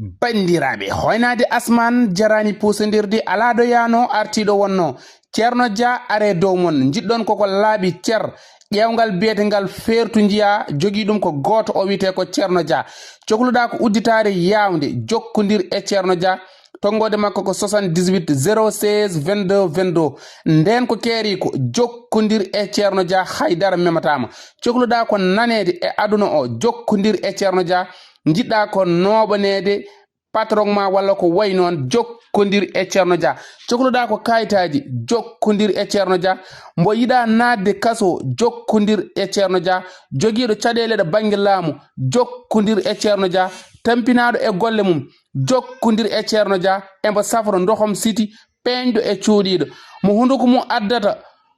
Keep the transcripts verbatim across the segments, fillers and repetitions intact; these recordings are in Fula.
Banndiraaɓe, hoynaade asmaan jaraani puusindirde, alaa ɗo yaanoo, artii ɗo wonnoo. Ceerno Dia, aree dow mon, njiɗɗon koko laaɓi cer, ƴeewngal biyetengal feertu njiyaa, jogii ɗum ko gooto, o wiyetee ko Ceerno Dia. Cokluɗaa ko udditaare yaawnde, jokkondir e Ceerno Dia. Tonngoode makko ko soixante-dix-huit zéro seize vingt-deux vingt-deux. Ndeen ko keeriiko, jokkondir e Ceerno Dia, hay dara memataa ma. Cokluɗaa ko naneede e aduna o, jokkondir e Ceerno Dia. Njiɗɗaa ko nooɓaneede patron ma walla ko wayi noon, jokkondir e Ceerno Dia. Cokluɗaa ko kayitaaji, jokkondir e Ceerno Dia. Mbo yiɗaa naatde kaso, jokkondir e Ceerno Dia. Jogiiɗo caɗeele ɗo bannge laamu, jokkondir e Ceerno Dia. Tampinaaɗo e golle mum, jokkondir e Ceerno Dia. Embo safro ndohom siti, peeñɗo e cuuɗiiɗo. Mo hunduko mum addata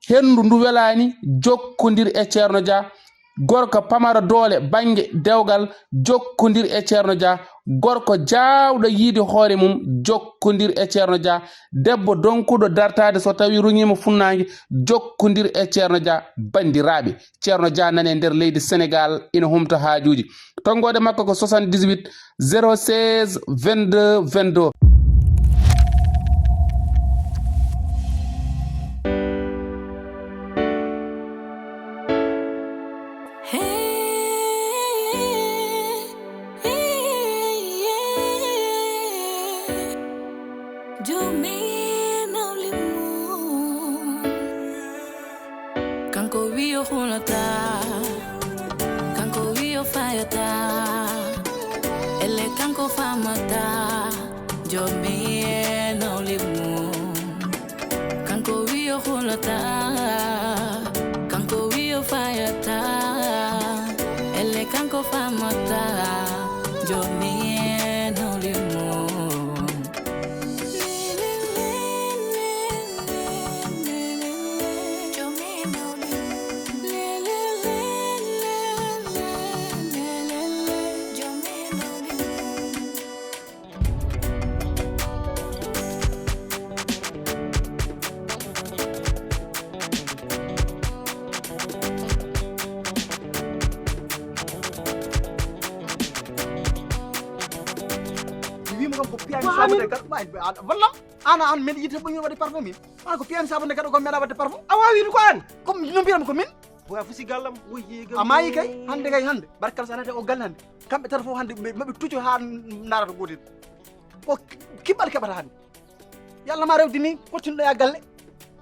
henndu ndu welaani, jokkondir e Ceerno Dia. Gorko pamaro doole bannge dewgal, jokkondir e Ceerno Dia. Gorko jaawɗo yiide hoore mum, jokkondir e Ceerno Dia. Debbo donkuɗo dartaade so tawii ruŋiima funnaange, jokkondir e Ceerno Dia. Banndiraaɓe, Ceerno Dia nane nder leydi Senegaal, ina humta haajuuji. Tonngoode makko ko soixante-dix-huit zéro seize vingt-deux vingt-deux. Kanko wiyo hulata, kanko wiyo fayata, ele kanko famata, jomi e nawli mum. Kanko wiyo hulata, kanko wiyo fayata, ele kanko famata, jomi e nawli mum. Mi wiima kam ko piyaani Ko sabunde amin. Kat, ma, a, a, wallam. An, an, mbeɗa yiɗi tan ɓe waɗi parfum min. An ko piyaani sabunde kadi ko meeɗa waɗde parfum. A waawi ko an. Ko no mbiyan ko min. Boya fusi gallam, woyi gam. A maayi kay, hannde kay hannde. Barkal sa naati o galle hannde. Kamɓe tata fof hannde ɓe, maɓe tuco haa ndaarata gootel. Ko ki-, kiɓɓal keɓata hannde. Yalla ma rewdi ni, kottinɗo ya galle.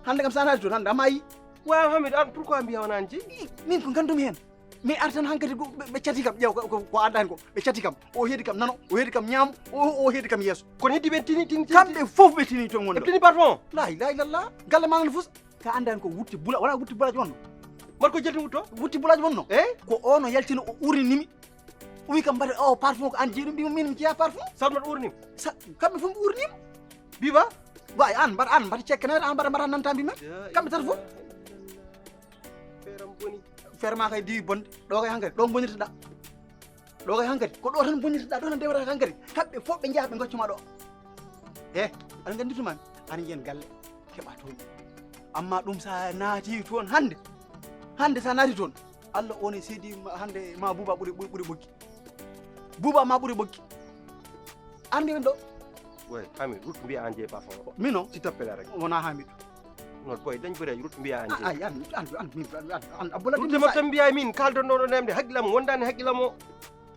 Hannde kam sa naati toon, hannde a maayi. Waaw, Hamidou, an pourquoi mbiya wona an jeyi? Min ko gandumi heen. Mi artan hankadi ko ɓe, ɓe cati kam, ƴeew ko, ko, ko adda heen ko. Ɓe cati kam. O heedi kam nano, o heedi kam ñaamo, o, o heedi kam yeeso. Kono heddi ɓen tini, tini, tini. Kamɓe fof ɓe tini toon wonde. Ɓe tini parfum. La ilaha illallah. Galle ma nana fusa. Ka annda heen ko wutte bula, wona wutte bulaji wonno. Mbaɗ ko jalti wutto? Wutte bulaji wonno. Eh? Ko ono yaltino o urnini mi. O wi kam mbaɗa o parfum ko an jeyi ɗum, mbimi min mi jeeya parfum. Salmat urnima? Sa-, kamɓe fof ɓe urnima. Biba? Wa an mbaɗa, an mbaɗa cekke nayi, an mbaɗa, mbaɗa nanta mbi men. Kamɓe tata fof. Feeram boni. Feere ma kay diwi bonde. Ɗo kay hankadi, ɗo bonirta ɗa. Ɗo kay hankadi, ko ɗo tan bonirta ɗa, ɗo tan dewata hankadi. Kamɓe fof ɓe njeeya ɓe ngoccuma ɗo. He, aɗa nganndi tuma mi? Aɗa njiyan galle, keɓa toon. Amma ɗum sa naati toon hannde, hannde sa naati toon, Allah o ne seedi ma, hannde ma Buuba ɓuri, ɓuri, ɓuri ɓoggi. Buuba ma ɓuri ɓoggi. Arndi min ɗo. Way, Hamidou, ruttu mbiya an jeeyi parfum o. Min o? S'il te plaît rek. Wona Hamidou. Non, boy, dañ bëre, ruttu mbiya an jeeyi. Ay, an, an, an, min, an, an, a bolati. Ruttu ma tan mbiya min, kaldon ɗo ɗo nemde, haqqillam, wondani haqqillam o.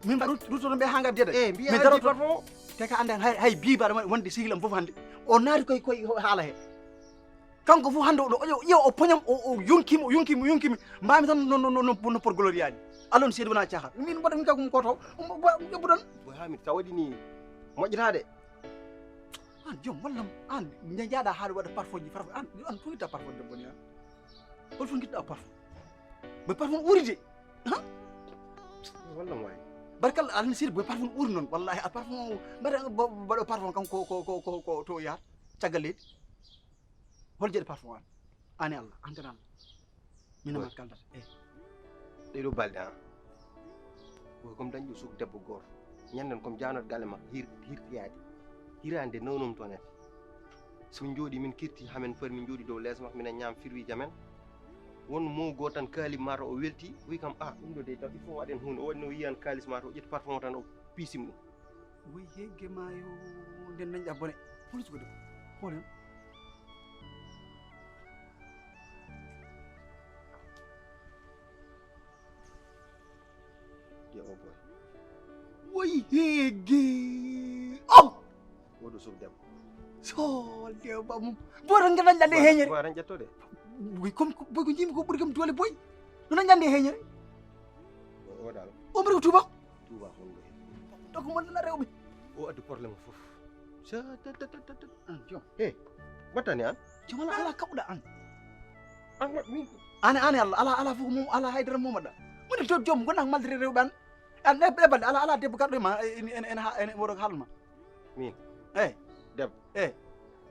Min rut-, ruttoto mbiya ha ngaddi de. Eh, mbiya min an jeeyi daroto parfum o. Te ka ande hay, hay biba ɗo wonde sihilam fof hannde. O naati koye, koye haala he. Kanko fof hannde o ɗo, o ƴeew, o poñam, o, o yonkimi, o yonkimi, o yonkimi. Mbami tan no, no, no, no, no por Gloria ni. Alon seedi wona caaxaan. Min mbaɗa min kay ko mi koto, o mbo-, mbo-, ƴebbuɗon. Boy Hamid, sa waɗi ni moƴƴata de. An joom, wallam, an, nde njaaɗa haala waɗa parfum ji, parfum, an, an fof ngitta parfum debbo ni, an. Hol fof ngitta parfum? Boy parfum uri de. Ha? Wallam waay. Barkalla, Alhaji Sidi, boy parfum uri noon. Wallahi, a parfum o, mbaɗa, bo-, mbaɗa parfum kam ko, ko, ko, ko, ko to yahat, caggal leydi. Hol jeɗe parfum an? An e Allah, an tan Allah. Min e ma kaldata. Eh. Ɗee ɗoo balɗe, an. Ko comme dañɗo suuka debbo gooto. Ñanden comme jaanot galle makko, hir-, hirtiyaade. Hiraande nde nawnom toon en. So min njooɗii, min kirti, hamen foti min njooɗii dow lees makko, minen ñaam firwiiji amen. Won mo gooto tan kaali mataw o welti, o wi kam, "Ah, ɗum ɗo de, taw il faut waɗen huunde." O waɗi no yiyan kaalis mataw, o ƴetti parfum o tan, o piisim ɗum. Woy, heege maayo, nden nanƴa bone. Hol suka debbo? Hol hen? Yo, o boy. Woy, heege. Oh! Woɗo suk debbo. So, debbo mum. Boy, tan ngeɗan ƴande heñere. Boy, tan ƴetto de. Boy, comme, boy, ko jimi ko ɓuri kam doole, boy. No nanƴande heñere. O, o dal. O ɓuri ko tuuba. Tuuba honɗo hen? Ɗo ko mon nana rewɓe. O addi problème fof. Sa, ta, ta, ta, ta, ta. An, joom. He, battani an? Joom, ala, ala kaɓuɗa an. An waɗ min. An, an, Allah, ala, ala fof ko mum, ala haydara momaɗa. Woni to joom, gona ko malde rewɓe an. An, e, e balɗe, ala, ala debbo garɗo e ma, en, en, en, ha, en, woɗo ko haalma. Min? Eyi. Debbo? Eyi.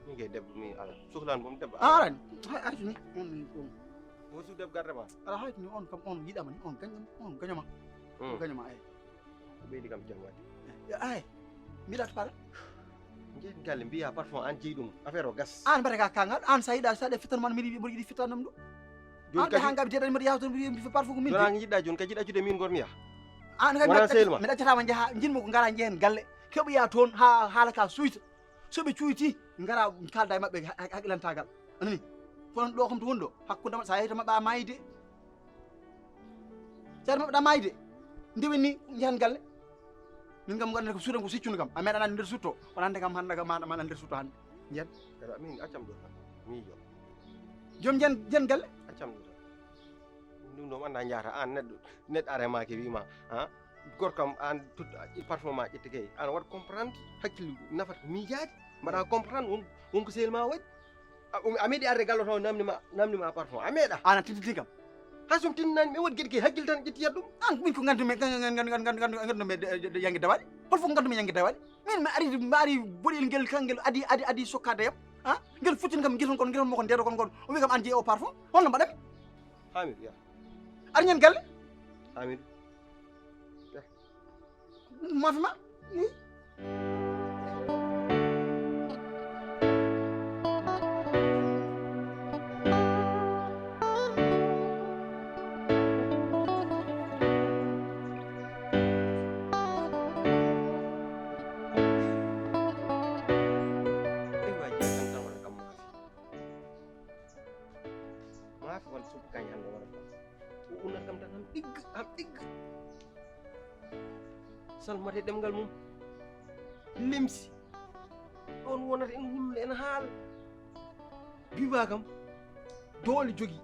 Min kay debbo, min ala. Sohlani boom debbo. A arani. Hay, arti ni. On, on. Wosu debbo garɗo ma? Ala, hay, ni on kam, on yiɗama ni, on gaño, on gaño ma. Hmm. On gaño ma, eyi. Ko ɓeydi kam jam waɗi. Ay, mbiɗa to paɗa. Jeen galle mbiya parfum an jeyi ɗum. Affaire o gas. An mbaɗa ka kangal, an sa yiɗa, sa ɗe fittan man, mbiɗa, mbiɗa yiɗi fittan ɗum ɗo. Joni an ɓe kadi han gaɓe jeɗan mbiɗa yawta mbiɗa mbiɗa parfum ko min. Joni an jiɗɗa joni ka jiɗɗa jude min gormiya. An kadi wona sel ma. Mbiɗa accatama jaha, jinmo ko ngara jehen galle. Keɓoya toon ha, haala ka suyta. So ɓe cuyti, ngara kalda e maɓɓe ha-, ha-, haqilantaagal. Anani? Kono ɗo kam to woni ɗo, hakkunde maɓɓe, sa yehi to maɓɓe a maayi de. Sa yehi to maɓɓe a maayi de. Ndewen ni, njahan galle. Min kam, ko anndata ko suuɗam ko siccunde kam. A meeɗa nande nder sutto. Kono hannde kam, hannde kam, maɗa, maɗa nder sutto hannde. Njiyan. Eɗa, min accam ɗo tan. Miijo. Joom njiyan, njiyan galle? Accam ɗo tan. Ɗum ɗo, annda njaata, aan neɗɗo, neɗɗo are maake wiima, ha? Gorko am, aan tut-, parfum ma ƴetti kay. Aan waɗ comprendre, hakkille nafata ko miijaade. Mbaɗa comprendre won, won ko sehil ma waɗi. A, um, a meeɗi arde galle to namni ma, namni ma parfum. A meeɗa. Aan a tintinii kam. Hay so mi tintinani, mi waɗi geɗe kay hakkille tan ƴetti yiyat ɗum. Aan min ko nganndu-mi, nganndu-mi yange dawaɗi. Hol fof nganndu-mi yange dawaɗi. Min mi ari, mi ari boɗel ngel, kangel adi, adi, adi sokkaade yam. Ha? Ngel futtini kam, ngel kon, ngel mo kon, ndeɗo kon kon. O wi kam aan jeyi o parfum. Holno mbaɗami? Hamidou, ya. Ari ñande galle? Hamidou. Ya. Maafe ma? Ni? Ewa, jeetan tan waɗa kam maafe. Maafe walla suka kañ hannde wara kam. O unnata kam tan, ham ɗigga, ham ɗigga. Salmata e ɗemngal mum. Limsi. Ɗoon wonata ene wulla, ene haala. Biba kam, doole jogii.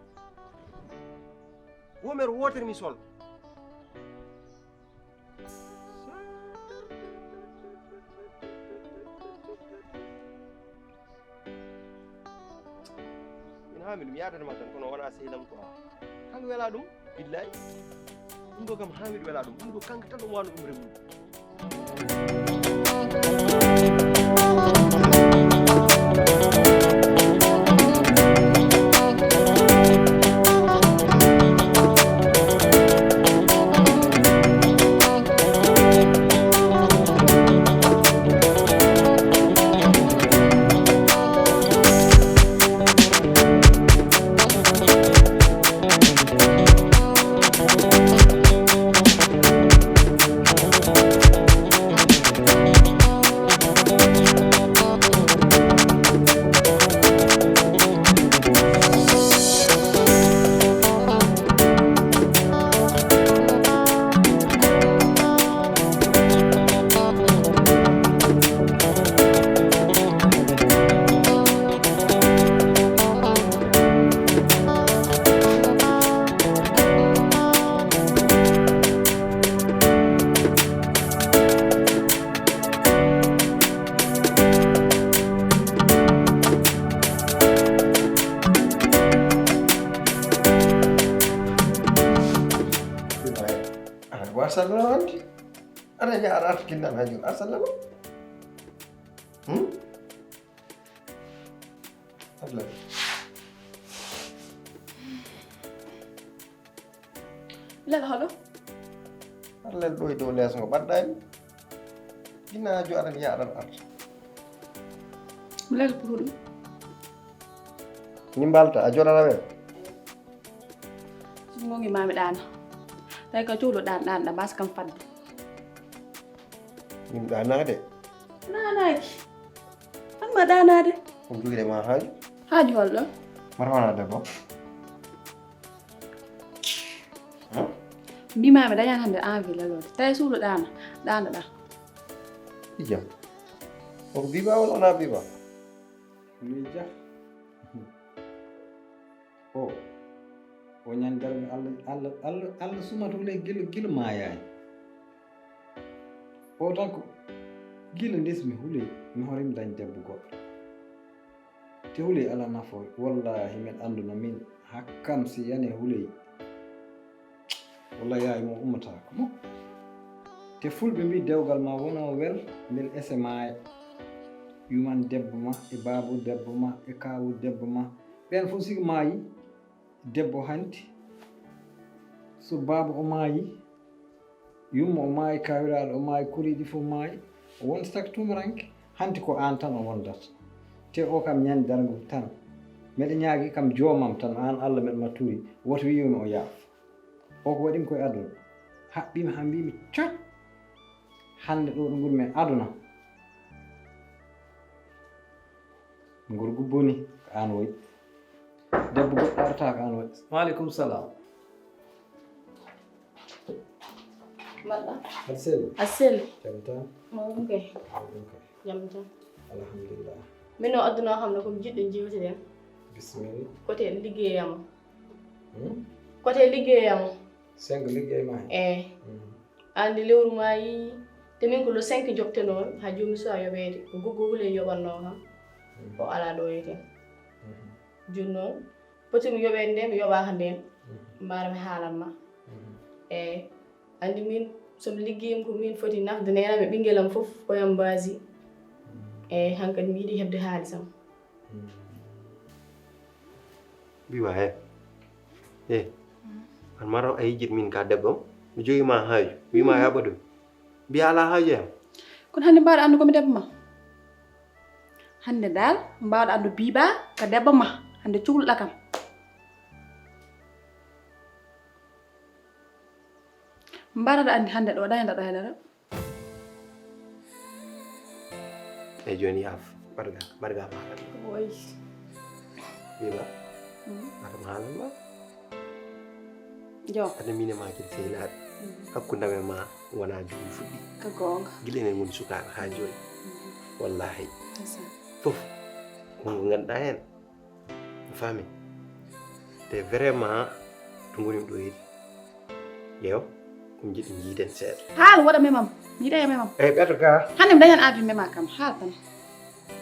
Womer wootere mi sol. Min Hamidou, mi yaadata ma tan, kono wona sehil am quoi. Kanko wela ɗum, billahi. Ɗum ɗo kam Hamidou wela ɗum. Ɗum ɗo kanko tan ɗum wano ɗum remru. Aɗa wawi sallama wonde? Aɗa ñaara arta kinnan ha joni, aɗa sallama? Hmm? Aɗa laɓi. Lel holo? Aɗa lel ɗo e dow leeso ngo ɓadɗani. Ina jo aɗa wiya aɗa arta. Mi lel pour ɗum. Ni mbalta, a joɗata ɓe? Singo ngi mami ɗana. Tawi ka cowlo ɗan, ɗan, ɗan, bas kam fadde. Min ɗaanaade. Ɗaanaaki? An ma ɗaanaade? Ko juuɗe ma haaju? Haaju holɗo? Mata wona debbo. Mbima mi dañan hannde envie laloode. Tawi suuɗo ɗaana, ɗaanoɗa. Ijam. Ko biba wala wona biba? Mija. O, o ñande darngo Allah, Allah, Allah, Allah sumata Huley gila, gila maayaani. O tan ko gila ndesmi Huley, mi hoore mi dañ debbo goɗɗo. Te Huley alaa nafoore. Wallaahi, miɗo anndunoo miin, hakkam si yani Huley. Wallaahi, yaay mo ummataako. Mo. Te fulɓe mbii, dewgal ma wonoo wel, mbel ese maaya. Yuman debbo ma, e baabo debbo ma, e kaawu debbo ma. Ɓeen fof si maayi, debbo hanti. So baaba o maayi, yumma o maayi, kaawiraaɗo o maayi, koriiɗi fof maayi. O wonta saka tumuranke, hanti ko aan tan o wondata. Te o kam ñande darngo tan. Meɗa ñaagi kam joomam tan, aan Allah meɗa ma turi, woto wiyu mi o yaaf. O ko waɗi mi koye aduna. Haɓɓi mi haa mbii mi coc. Hannde ɗo ɗo ngoni mi aduna. Ngorgu boni ko aan waɗi. Debbo goɗɗo arata ko aan waɗi. Waaleykum salaam. Mbaɗɗa? Aɗa selli? Aɗa selli? Jam tan? Mawɗum kay. Mawɗum kay. Jam tan. Alhamdulillah. Min o aduna o kam no ko mi jiɗɗo jiwtiden. Bisimilla. Kote liggeyam. Hmm? Kote liggeyam. Cinq liggey ma hen? Eey. Hmm. Anndi lewru maayi, te min ko le cinq njoɓtenoo, haa jooni mi suwaa yoɓeede. Ko Goggo Huley yoɓannoo kam. Hmm. O alaa ɗo e ten. Hmm. Jooni noon, poti mi yoɓeede nde, mi yoɓaaka ndeen. Hmm. Mbaara mi haalan ma. Hmm. Eey. Anndi min, so mi liggiima ko min foti nafde neene am e ɓinngel am fof, ko yam mbaasi. Hmm. Eey, hankadi mi yiɗi heɓde haalisam. Mbiwa he. E. An maro a yejjit min ka debbo. Mi jogi ma haaju. Wi ma yaɓa ɗum. Mbiya ala haaju e am. Kono hannde mbaɗa anndu ko mi debbo ma. Hannde dal mbaɗa anndu biba ka debbo ma. Hannde cukluɗa kam. Mbaɗa anndi hannde ɗo dañata ɗo hedata. E jooni yaaf, barga, barga ma kan. Oy. Biba. Mm. Barga ma halan ma. Jo. Ada mine ma kin sey laaɓi. Mm. Hakkunde amen ma wona jooni fuɗɗi. Ka goonga. Gila enen ngoni sukaaɓe haa jooni. Mm. Wallahi. Ndeysaan. Fof. Ko ngannduɗaa heen. Mi faami. Te vraiment, to ngoni ɗo yeeɗi. Yeew, ko jiɗi jiiden seeɗa. Haal waɗa memam. Mi yiɗa e memam. Eyi, ɓeto ga. Hannde mi dañan avi mema kam. Haal tan.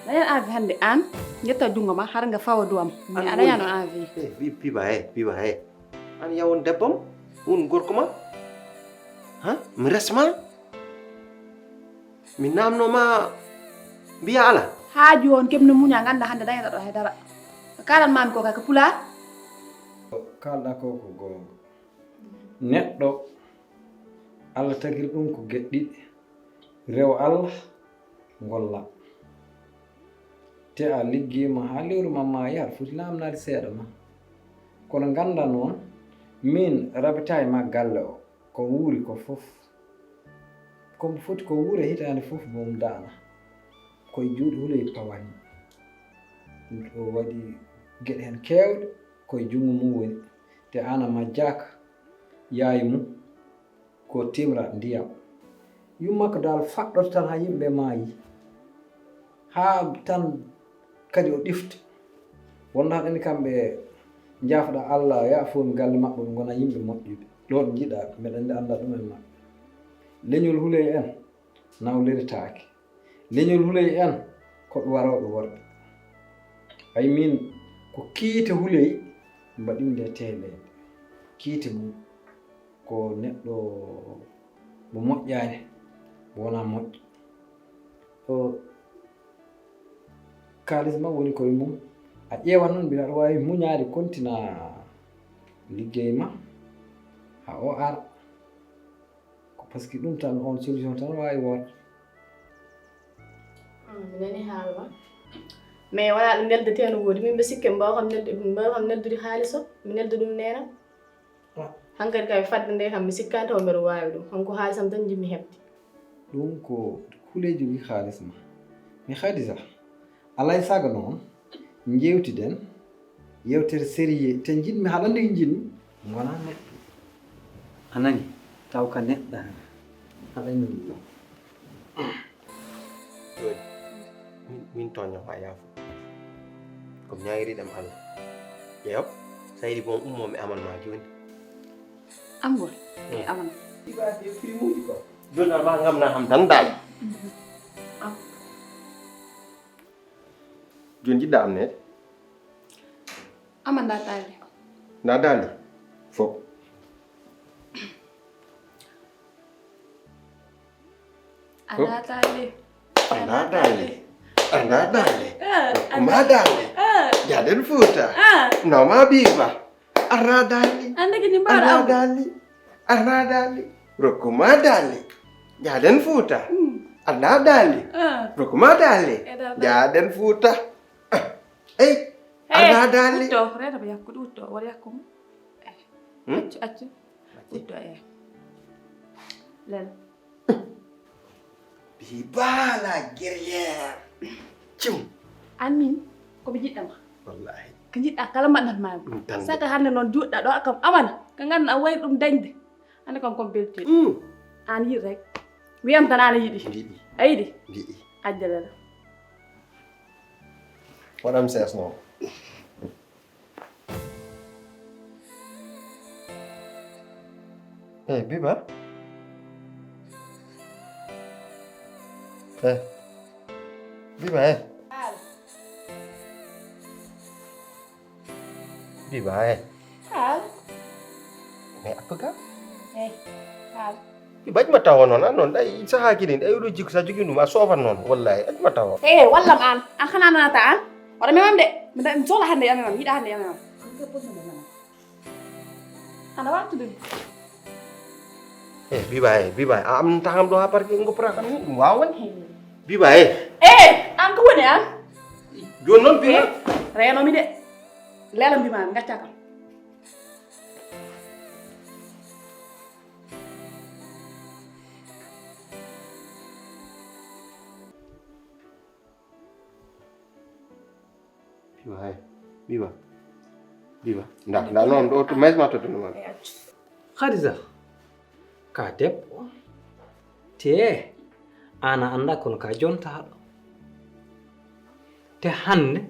Dañan avi hannde aan. Ƴetta junngo ma, har nga fawa duwam. Mi a dañano avi. Eh, bi, biba, eh, biba, eh. Aan yawon debbam, un gorko ma. Ha? Mi resma. Mi namno ma mbiya ala. Haa jooni keɓno muña, ngannda hannde dañata ɗo hay dara. Ko kaalan maami ko kay ko pulaar. Ko kaalɗa ko ko goonga. Neɗɗo, Allah tagiri ɗum ko geɗe ɗiɗi. Rew Allah, ngolla. Te a liggiima haa lewru ma maayi, aɗa foti naamnaade seeɗa ma. Kono ngannda noon, miin rabita e ma galle o. Ko wuuri ko fof, ko mbo foti ko wuure hitaande fof mbo mum daana. Koye juuɗe Huley pawani. O waɗi geɗe heen keewɗe, koye junngo mum woni. Te aan a majjaaka, yaay mum ko timra ndiyam. Yumma ko dal faɗɗoto tan haa yimɓe maayi. Haa tan kadi o ɗifta. Wonno haɗani kamɓe njaafoɗa Allah, yaafo mi galle maɓɓe, ɓe ngona yimɓe moƴƴuɓe. Ɗo ɓe njiɗa, mbeɗa anndi Allah ɗum e maɓɓe. Leñol Huley en nawliritaake. Leñol Huley en ko ɓe warooɓe worɓe. Ay min ko kiite Huley mbaɗimde teeleede. Kiite mum ko neɗɗo mo moƴƴaani, mo wonaa moƴƴo. O kaalis ma woni koye mum. A ƴeewa noon, mbiɗa aɗa waawi muñaade, kontina liggey ma haa o ara. Ko parce que ɗum tan, oon solution tan waawi woote. Ah, mi nani haala ma. Mais wala ɗo neldetee no woodi. Min mbe sikke mbawa kam nelde, mbawa kam neldude haalis o, mi nelda ɗum neena. Ah. Hankadi kay fadde nde kam mi sikkaani taw mbeɗa waawi ɗum. Hanko haalisam tan njiɗmi heɓde. Ɗum ko, Huley jogii haalis ma. Mi Khadija, alaa e sago noon, njeewtiden yewtere sérieux, te njiɗmi haɗande njiɗmi, ngona neɗɗo. A nani? Taw ka neɗɗo. Haɗa njiɗmi. Jooni, min, min tooña ma, yaafo. Ko mi ñaagiri ɗam Allah. Ƴeew, sa yiɗi bon ummo mi aman ma jooni. Angol? E aman. Jooni a ma ngam na ham tan daal. Jooni jiɗɗa am ne? Ama nda daali. Nda daali? Fof. Fof. Ana daali. Ana daali. Ana daali. Kuma daali. Jaden futa. Noma biba. Arna daali. Ande ki ni mbara. Arna daali. Arna daali. Rokkuma daali. Jaden futa. Arna daali. Rokkuma daali. Jaden futa. Ey. Arna daali. Utto, reta ba yakku, utto, wala yakku. Accu, accu. Utto, eh. Lel. Biba la guerrière. Cum. Amin, ko mi jiɗɗa ma. Wallahi. Ko jiɗɗa kala mbaɗat ma. Saka hannde noon juutɗa ɗo kam amana. Ko ngannduɗaa a wayi ɗum dañde. Hannde kam ko mi beltiiɗo. Aan yiɗ rek. Wiyam tan aan a yiɗi. Yiɗi. A yiɗi? Yiɗi. Ajjalala. Waɗam sees noon. Eh, Biba. Eh. Biba, eh. Biba, eh. Haal. Mais Abba ga? Eh, haal. Biba, ma tawa noon, an noon, ɗay sahaa kinin, ɗay oɗo jikku, sa jogii ɗum, a soofan noon, wallahi, ma tawa. Eh, wallam an, an xanaa nanata an? Oɗo memam de, mi sohla hannde yamemam, yiɗa hannde yamemam. Ana wattude. Eh, Biba, eh, Biba, a am taxam ɗo ha parke ngo pora kam ni, ɗum wawan. Biba, eh. Eh, an ko woni an? Joni noon, Biba. Eh, reno mi de. Lela mbima mi gacca kam. Biba, hay. Biba. Biba. Nda, nda, noon, ɗo to, mais ma to, to, no. Khadija, ka debbo. Te, an a annda kono ka jontaaɗo. Te hannde,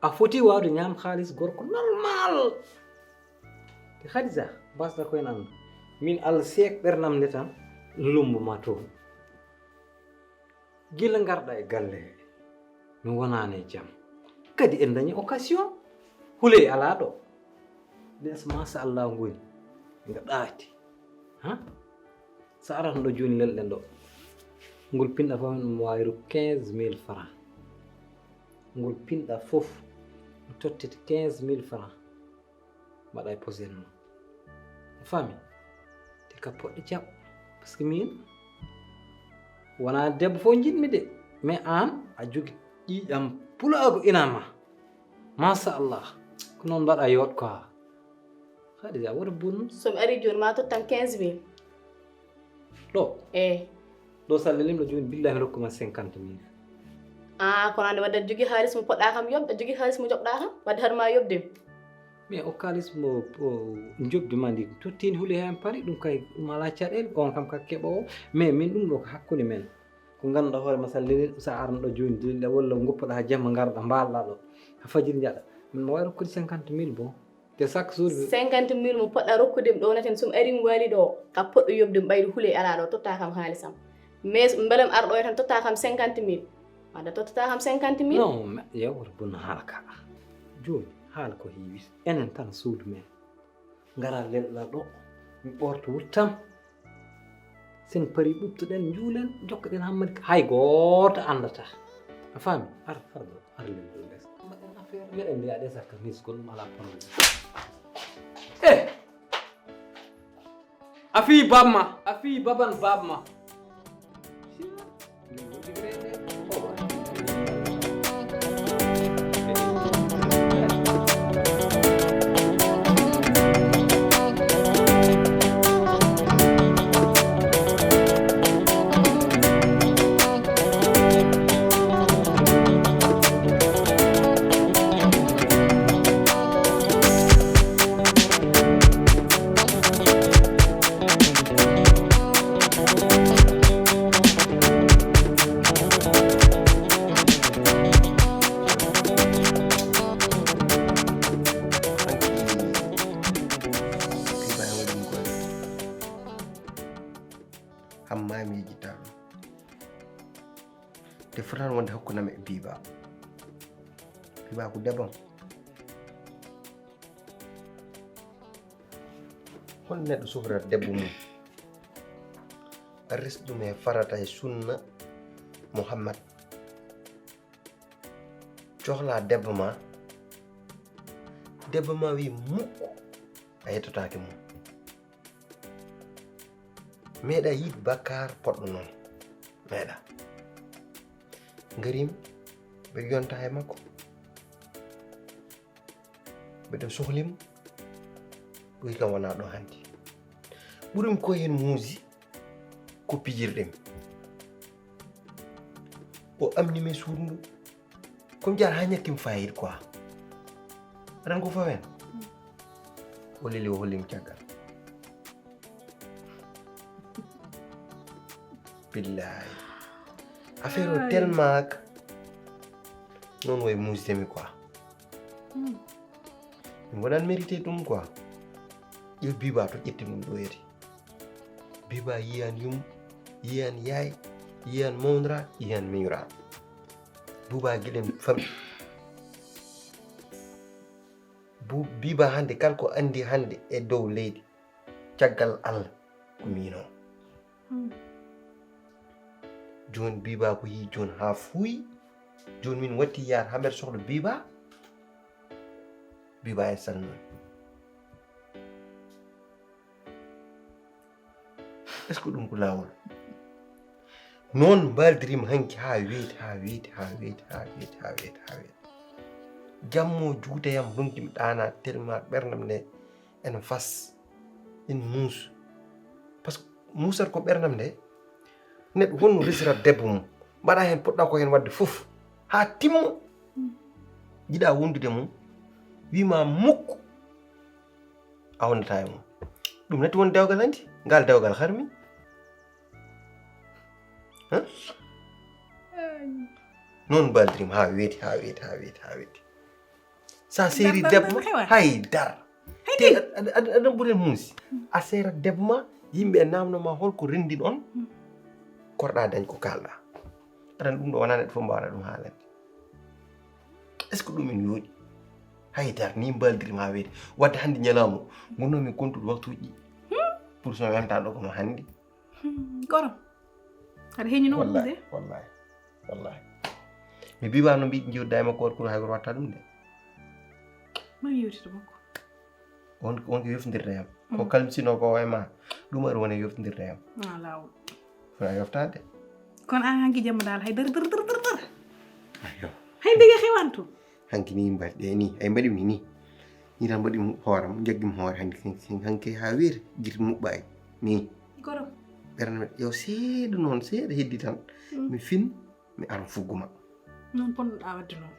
a foti waawde ñaam haalis gorko normal. Te Khadija, mbasda ko en annda. Min Allah seek ɓernam nde tan, lumbo ma toon. Gila ngarɗa e galle he, mi wonaani e jam. Kadi en dañi occasion. Huley alaa ɗo. Les, machallah, ngoni. Nga ɗaati. Ha? Sa arat ɗo jooni lelɗen ɗo. Ngol pinɗa fof ɗum waawi ru quinze mille francs. Ngol pinɗa fof. Ɗum tottete quinze mille francs. Mbaɗa e posen ma. A faami? Te ka poɗɗo jaɓ. Parce que min, wonaa debbo fof njiɗmi de. Mais aan, a jogi ƴiiƴam pulaagu ina ma. Machallah. Ko noon mbaɗa yooɗ quoi. Khadija, what a bun. So mi ari jooni, ma tottam quinze mille. Ɗo? Eh. Ɗo sa lelimɗo jooni, billahi mi rokkuma cinquante mille. Ah, kono ande wadde aɗa jogii haalis mo poɗɗa kam yoɓde, aɗa jogii haalis mo joɓɗa kam, wadde haɗa ma yoɓde mi. Mais o kaalis mo, o, joɓde ma ndi, tottini huli hen pari, ɗum kay, ɗum alaa caɗeele, on kam ka keɓoowo. Mais min ɗum ɗo ko hakkunde men. Ko ngannduɗaa hoore ma, sa leli, sa arno ɗo jooni, dilɗa walla ngoppoɗa haa jamma ngarɗa, mbaaloɗa ɗo. Haa fajiri njaɗa. Min mo wawi rokkude cinquante mille bon. Te chaque jour. Cinquante mille mo poɗɗa rokkude mi ɗo na tan, so mi ari mi waali ɗo, ka poɗɗo yoɓde mi ɓayde hule alaa ɗo, totta kam haalisam. Mais mbele mi ar ɗo tan, totta kam cinquante mille. Wadda tottata kam cinquante mille? Non, mais yewata bun haala ka. Jooni, haala ko heewi. Enen tan suudu men. Ngara lelɗa ɗo, mi ɓorto wuttam. Sen pari ɓuttuɗen, njuulen, jokkoɗen hammadi, hay gooto anndataa. A faami? Ar, ar ɗo, ar lelɗo les. Mbaɗen affaire, meɗen mbiya ɗe sakka miskol, ɗum alaa problème. Eh! A fii bamma, a fii baban bamma. Nde fotaani wonde hakkunde am e Biba. Biba ko debbo am. Hol neɗɗo sufrata debbo mum? Resi ɗum e farata e sunna Muhammad. Cohla debbo ma, debbo ma wi mukko a yettotaake mum. Meeɗa yiide bakkaar poɗɗo noon. Meeɗa. Ngarim, mbeɗa yonta e makko. Mbeɗa sohlimo. Ɓuri kam wona ɗo hannde. Ɓurim ko heen muusi ko pijirɗem. O amni mi suudu ndu. Comme jaar ha ñakkimi fayida quoi. Aɗan ko fawen? O leli o hollimi caggal. Billahi. Affaire o tellement que noon way muusdemi quoi. Mi waɗan mérité ɗum quoi. Ƴeew Biba to ƴetti ɗum ɗo yeti. Biba yiyan yum, yiyan yaay, yiyan mawnira, yiyan miñira. Buba giɗen famɗi. Bu-, Biba hannde kala ko anndi hannde e dow leydi, caggal Allah ko miino. Jooni Biba ko yii jooni haa fuuyi. Jooni min watti yaar haa mbeɗa sohla Biba. Biba en salmon. Est-ce que ɗum ko laawol? Noon mbaaldirimi hanki haa weeti, haa weeti, haa weeti, haa weeti, haa weeti, haa weeti. Jammo juuta yam, ronkimi ɗaanaade, tellement ɓerndam nde ene fas, ene muusa. Parce que muusata ko ɓerndam nde, neɗɗo honno resirata debbo mum, mbaɗa heen poɗɗa ko heen waɗde fof, haa timma, jiɗa wondude mum, wima mukko, a wondata e mum. Ɗum natti won dewgal hanti, ngal dewgal harmi. Hah? Noon mbaaldirimi haa weeti, haa weeti, haa weeti, haa weeti. Sa seeri debbo ma, hay dar. Te aɗa ɓuri muusi. A seera debbo ma, yimɓe e namno ma holko renndin on, korɗa dañ ko kalɗa. Aɗan ɗum ɗo wona neɗɗo fof mbawata ɗum haalande. Est-ce que ɗum ene yooɗi? Hay dar ni mbaaldirimi haa weeti. Wadde hannde ñalawma, ngonnomi kontude waktuuji ɗi. Pour so mi wemta ɗo kono hannde. Hmm, goro. Aɗa heñi noon ɗum de? Wallahi, wallahi. Mi biwa no mbiɗi jiwda e makko, kono hay goto watta ɗum de. Mami yewtito makko. On, on ko yoftindirta yam. Ko kalmi sino ko e ma. Ɗum aɗa wona yoftindirta yam. Ah, laawol. Fota yoftade. Kono an hanki jamma dal hay dar dar dar dar dar. Ayo. Hay ndege xewanto. Hanki ni mbaɗɗe ni, ay mbaɗi mi ni. Ni tan mbaɗi hooram, jaggi mi hoore hanki, hanki, hanki haa weeti, giti muɓɓaay. Ni. Goro. Ɓernde yo seeɗa noon, seeɗa heddi tan. Mi fin, mi ara fugguma. Noon ponnoɗa wadde noon.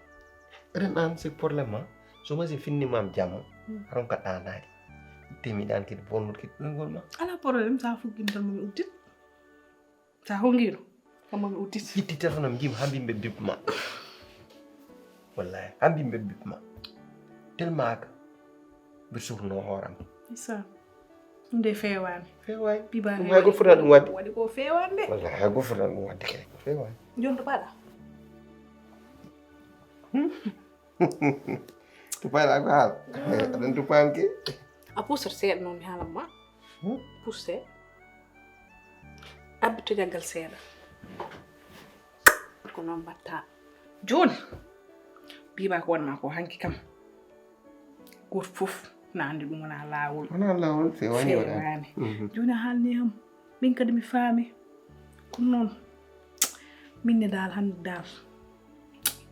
Ren an c'est problème ma. So ma si finni mam jamma. Haron ka ɗanaade. Temi ɗan kadi bonnude kadi ɗoygol ma. Ala problème, sa fuggim tan mo mi uddit. Sa hongiino, kamma mi udditi. Itti téléphone am, njiimi haa mbimɓe bip ma. Wallahi, haa mbimɓe bip ma. Tellement que mbiɗa sukno hooram. Isa. Ɗum de feewaani. Feewaani. Biba ɗum hay goto fota ɗum waɗde. Waɗi ko feewaani de. Wallahi, hay goto fota ɗum waɗde kene. Feewaani. Jonto paɗa. Hmm? To paɗa ko haal. Aɗan to paam ke. A pusat seeɗa noon mi haalan ma. Hmm? Pus seeɗa. Abbi to jaggal seeɗa. Ko noon mbatta. Jooni. Biba ko wonma ko hanki kam. Gooto fof na anndi ɗum wona laawol. Wona laawol, feewaani waɗaani. Feewaani. Mhm. Jooni a haalni am. Min kadi mi faami. Ko noon. Min ne daal hannde daal.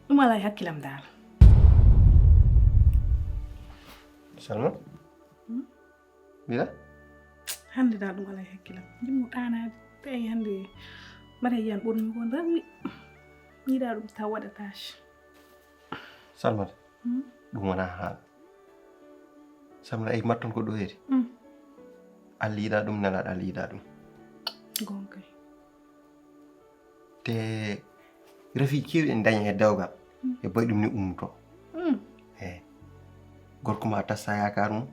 Ɗum alaa e hakkilam daal. Salma? Hmm? Mbiɗa? Hannde daal ɗum alaa e hakkilam. Jimmo ɗaanaade. Tawi hannde mbaɗa yiyan ɓornugol ranni. Yiɗa ɗum taw waɗa tâche. Salmata, hmm? Ɗum wonaa haala. Salmata, ay matton ko ɗo heedi. Hmm. Allah yiɗa ɗum, nelaaɗo Allah yiɗa ɗum. Gonkay. Te rafi keewɗi en daña e dewgal, hmm, e baɗi ɗum ni ummoto. Hmm. Eyi. Gorko ma tassa yaakaar mum,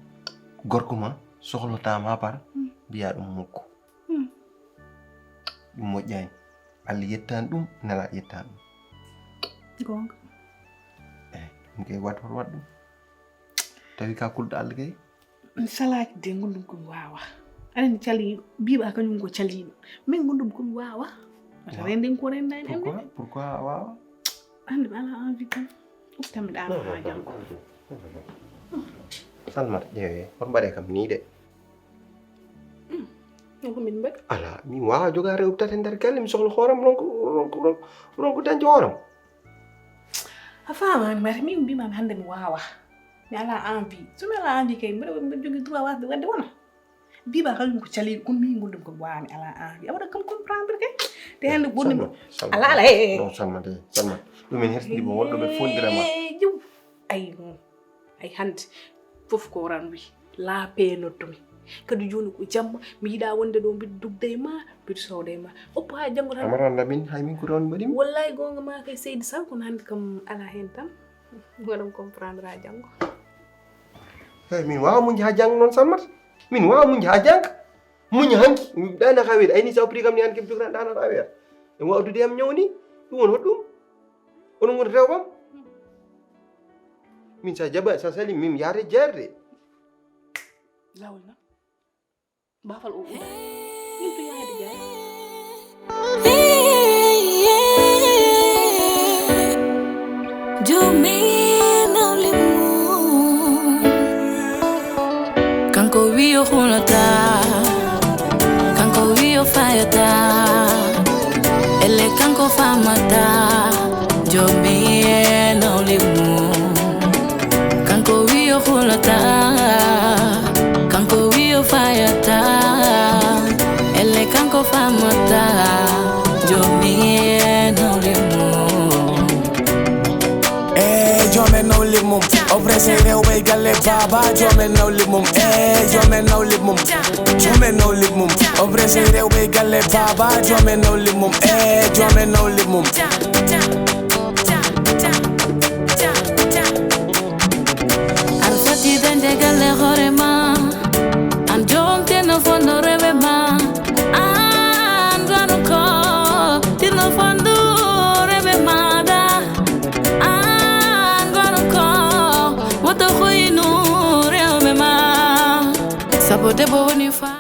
gorko ma sohlata ma par, hmm, mbiya ɗum mukko. Hmm. Ɗum moƴƴaani. Allah yettaani ɗum, nela yettaani ɗum. Goonga. Eyi, ɗum kay waɗ hoto waɗ ɗum. Tawi ka kulɗo Allah kay. Salaaki de ngondum ko mi waawa. Aɗa anndi caliiɗo, biiba kañum ko caliiɗo. Min ngondum ko mi waawa. Wata renden ko rendaani am de. Pourquoi? Pourquoi a waawa? Hannde mi alaa envie tan. Ustitam mi ɗaano haa janngo. Salmata, ƴeewe, hoto mbaɗe kam nii de. Ɗum ko min mbaɗi. Alaa, min waawa jogaade rewɓe tati e nder galle, mi sohla hooram, ronku, ronku, ronku, ronku dañde hooram. A faamaani, mari min mbiimaami hannde mi waawa. Mi alaa envie. So mi alaa envie kay, mbeɗa, mbeɗa jogii droit waasde waɗde wona. Biiba kañum ko caliiɗo, kono min ngondum ko mi waawa, mi alaa envie. A waɗa kam comprendre kay. Te hannde ɓurni mo. Salma, alaa, alaa, eh, eh. Non, Salma de, Salma. Ɗum en hertidi mo, wonɗo ɓe fondira ma. Eh, jiw. Ay, mm. Ay, hannde fof ko ran wi. Laape noddumi. Kadi jooni ko jamma, mi yiɗaa wonde ɗo mbiɗo dugde e ma, mbiɗo sowde e ma. Oppo haa janngo tan. Amara lamin, hay min ko ran mbaɗimi. Wallahi goonga ma kay seydi Sal, kono hannde kam alaa heen tan. Waɗam comprendre haa janngo. Hey, min waawa muñde haa janngo noon Salmata. Min waawa muñde haa janngo. Muña hanki, mi ɗaana haa weeɗa. Ay ni sa o pri kam ni hanki mi jogiran ɗaana haa weeɗa. En waawa dude am ñaw ni. Ɗum woni hoɗɗum? Onon ngoni rewɓam? Min sa jaɓa, sa sali, min yaade jeerde. Laawol na. Baafal o uda. Min to yaade jeerde. Jomi nawli mum. Kanko wi o hulata. Kanko wi o fayata. Elle kanko famata. Jomi nawli mum. Kanko wi o hulata. Kanko wi o fayata. Elle kanko famata. Jomi nawli mum. Eh, jomi nawli mum. O pressé rewɓe galle baba. Jomi nawli mum. Eh, jomi nawli mum. Jomi nawli mum. O pressé rewɓe galle baba. Jomi nawli mum. Eh, jomi nawli mum. Aɗa foti dañde galle hoore ma. An jom teno fondo rewe ma. An wano ko tino fondo rewe ma da. An wano ko woto hoynu rewɓe ma. Sabu debbo woni fa.